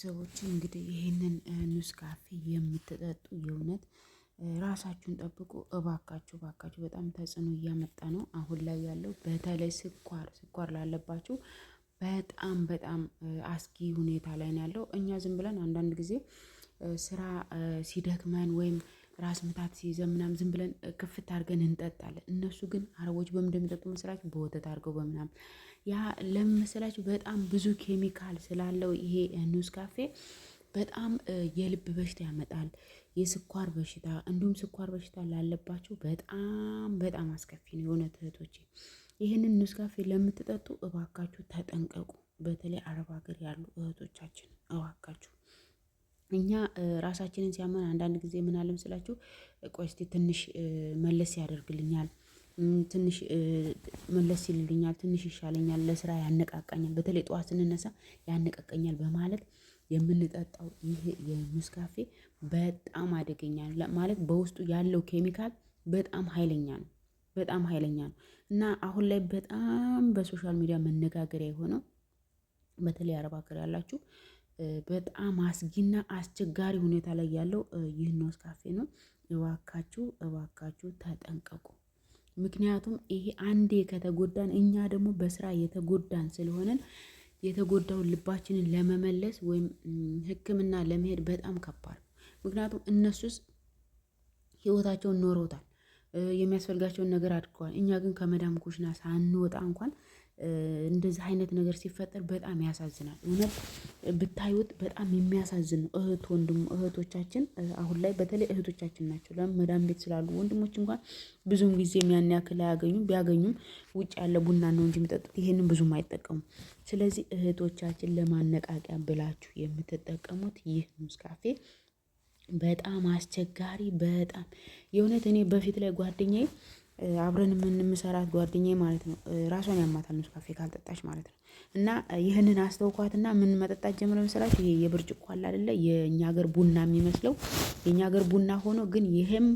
ቤተሰቦች እንግዲህ ይህንን ኔስካፌ የምትጠጡ የእውነት ራሳችሁን ጠብቁ እባካችሁ እባካችሁ። በጣም ተጽዕኖ እያመጣ ነው አሁን ላይ ያለው በተለይ ስኳር ስኳር ላለባችሁ በጣም በጣም አስጊ ሁኔታ ላይ ነው ያለው። እኛ ዝም ብለን አንዳንድ ጊዜ ስራ ሲደክመን ወይም ራስ ምታት ሲይዘን ምናምን ዝም ብለን ክፍት አድርገን እንጠጣለን። እነሱ ግን አረቦች በምን እንደሚጠጡ መሰላችሁ? በወተት አድርገው በምናምን። ያ ለምን መሰላችሁ? በጣም ብዙ ኬሚካል ስላለው ይሄ ኔስካፌ በጣም የልብ በሽታ ያመጣል። የስኳር በሽታ እንዲሁም ስኳር በሽታ ላለባቸው በጣም በጣም አስከፊ ነው። የእውነት እህቶቼ ይህንን ኔስካፌ ለምትጠጡ እባካችሁ ተጠንቀቁ። በተለይ አረብ ሀገር ያሉ እህቶቻችን እባካችሁ እኛ ራሳችንን ሲያመን አንዳንድ ጊዜ ምን አለ መሰላችሁ? ቆይ እስቲ ትንሽ መለስ ያደርግልኛል፣ ትንሽ መለስ ይልልኛል፣ ትንሽ ይሻለኛል፣ ለስራ ያነቃቃኛል፣ በተለይ ጠዋት ስንነሳ ያነቃቃኛል በማለት የምንጠጣው ይህ የኔስካፌ በጣም አደገኛ ነው። ማለት በውስጡ ያለው ኬሚካል በጣም ሀይለኛ ነው። በጣም ሀይለኛ ነው። እና አሁን ላይ በጣም በ social media መነጋገሪያ የሆነው በተለይ አረብ ሀገር ያላችሁ በጣም አስጊና አስቸጋሪ ሁኔታ ላይ ያለው ይህ ኔስካፌ ነው። እባካችሁ እባካችሁ ተጠንቀቁ። ምክንያቱም ይሄ አንዴ ከተጎዳን እኛ ደግሞ በስራ የተጎዳን ስለሆነን የተጎዳውን ልባችንን ለመመለስ ወይም ሕክምና ለመሄድ በጣም ከባድ ነው። ምክንያቱም እነሱስ ህይወታቸውን ኖረውታል፣ የሚያስፈልጋቸውን ነገር አድርገዋል። እኛ ግን ከመዳም ኩሽና ሳንወጣ እንኳን እንደዚህ አይነት ነገር ሲፈጠር በጣም ያሳዝናል። እውነት ብታዩት በጣም የሚያሳዝን ነው። እህት ወንድም እህቶቻችን አሁን ላይ በተለይ እህቶቻችን ናቸው። ለምን መዳም ቤት ስላሉ ወንድሞች እንኳን ብዙም ጊዜ ያን ያክል አያገኙም። ቢያገኙም ውጭ ያለ ቡና ነው እንጂ የሚጠጡት ይሄንን ብዙም አይጠቀሙም። ስለዚህ እህቶቻችን ለማነቃቂያ ብላችሁ የምትጠቀሙት ይህ ኔስካፌ በጣም አስቸጋሪ በጣም የእውነት እኔ በፊት ላይ ጓደኛዬ አብረን የምንሰራት ጓደኛዬ ማለት ነው ራሷን ያማታል ኔስካፌ ካልጠጣች ማለት ነው። እና ይህንን አስተውኳትና ምን መጠጣት ጀምረ መሰላችሁ? ይሄ የብርጭቆ አለ አይደለ የኛ ሀገር ቡና የሚመስለው የኛ ሀገር ቡና ሆኖ ግን ይሄም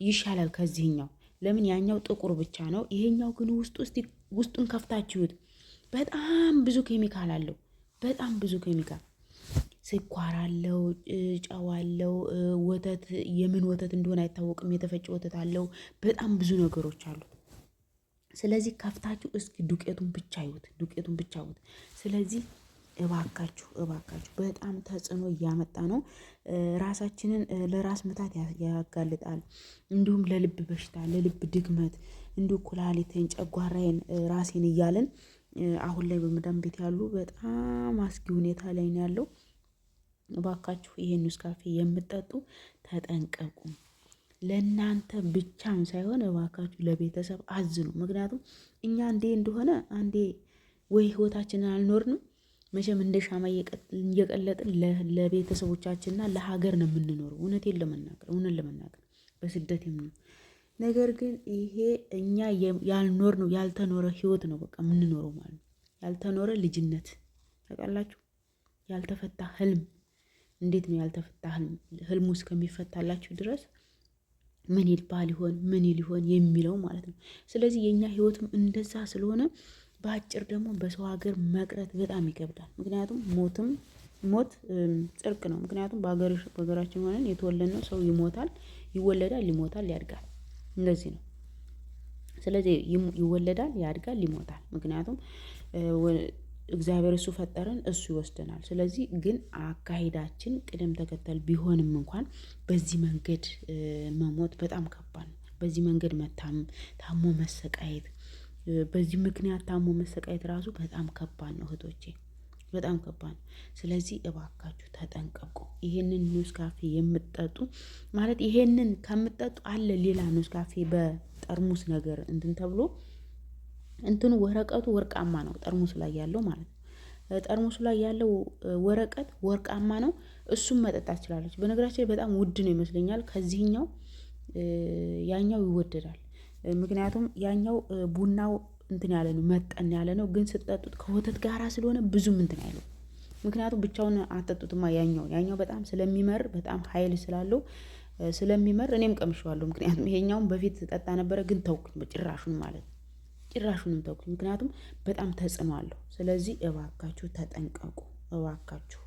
ይሻላል ከዚህኛው። ለምን ያኛው ጥቁር ብቻ ነው፣ ይሄኛው ግን ውስጥ ውስጥ ውስጡን ከፍታችሁት በጣም ብዙ ኬሚካል አለው። በጣም ብዙ ኬሚካል ስኳር አለው፣ ጨው አለው፣ ወተት የምን ወተት እንደሆነ አይታወቅም፣ የተፈጨ ወተት አለው። በጣም ብዙ ነገሮች አሉት። ስለዚህ ከፍታችሁ እስኪ ዱቄቱን ብቻ ይዩት፣ ዱቄቱን ብቻ ይዩት። ስለዚህ እባካችሁ እባካችሁ በጣም ተጽዕኖ እያመጣ ነው። ራሳችንን ለራስ ምታት ያጋልጣል። እንዲሁም ለልብ በሽታ፣ ለልብ ድክመት፣ እንዲሁ ኩላሊቴን፣ ጨጓራዬን፣ ራሴን እያልን አሁን ላይ በመዳም ቤት ያሉ በጣም አስጊ ሁኔታ ላይ ነው ያለው። እባካችሁ ይሄን ኔስካፌ የምትጠጡ ተጠንቀቁ። ለእናንተ ብቻም ሳይሆን እባካችሁ ለቤተሰብ አዝኑ። ምክንያቱም እኛ አንዴ እንደሆነ አንዴ ወይ ህይወታችንን አልኖርንም መቼም እንደ ሻማ እየቀለጥን ለቤተሰቦቻችንና ለሀገር ነው የምንኖረው። እውነቴን ለመናገር እውነት ለመናገር በስደት የምንኖር ነገር ግን ይሄ እኛ ያልኖርነው ያልተኖረ ህይወት ነው በቃ የምንኖረው ማለት ነው። ያልተኖረ ልጅነት ታውቃላችሁ፣ ያልተፈታ ህልም እንዴት ነው ያልተፈታ ህልም? ህልሙ እስከሚፈታላችሁ ድረስ ምን ይባል ይሆን ምን ይሆን የሚለው ማለት ነው። ስለዚህ የእኛ ህይወትም እንደዛ ስለሆነ በአጭር ደግሞ በሰው ሀገር መቅረት በጣም ይከብዳል። ምክንያቱም ሞትም ሞት ጽድቅ ነው። ምክንያቱም በሀገራችን ሆነን የተወለድነው ሰው ይሞታል፣ ይወለዳል፣ ይሞታል፣ ያድጋል። እንደዚህ ነው። ስለዚህ ይወለዳል፣ ያድጋል፣ ይሞታል። ምክንያቱም እግዚአብሔር እሱ ፈጠረን፣ እሱ ይወስደናል። ስለዚህ ግን አካሄዳችን ቅደም ተከተል ቢሆንም እንኳን በዚህ መንገድ መሞት በጣም ከባድ ነው። በዚህ መንገድ መታመም፣ ታሞ መሰቃየት፣ በዚህ ምክንያት ታሞ መሰቃየት ራሱ በጣም ከባድ ነው እህቶቼ፣ በጣም ከባድ ነው። ስለዚህ እባካችሁ ተጠንቀቁ። ይሄንን ኔስካፌ የምትጠጡ ማለት ይሄንን ከምትጠጡ አለ ሌላ ኔስካፌ በጠርሙስ ነገር እንትን ተብሎ እንትኑ ወረቀቱ ወርቃማ ነው፣ ጠርሙሱ ላይ ያለው ማለት ነው። ጠርሙሱ ላይ ያለው ወረቀት ወርቃማ ነው። እሱም መጠጣት ትችላለች። በነገራችን ላይ በጣም ውድ ነው ይመስለኛል ከዚህኛው ያኛው ይወደዳል። ምክንያቱም ያኛው ቡናው እንትን ያለ ነው መጠን ያለ ነው፣ ግን ስትጠጡት ከወተት ጋራ ስለሆነ ብዙም እንትን አይለው። ምክንያቱም ብቻውን አትጠጡትማ። ያኛው ያኛው በጣም ስለሚመር በጣም ኃይል ስላለው ስለሚመር እኔም ቀምሼዋለሁ። ምክንያቱም ይሄኛውን በፊት ጠጣ ነበረ፣ ግን ተውኩኝ ጭራሹን ማለት ነው። ጭራሹንም ተውኩኝ። ምክንያቱም በጣም ተጽዕኖ አለው። ስለዚህ እባካችሁ ተጠንቀቁ እባካችሁ።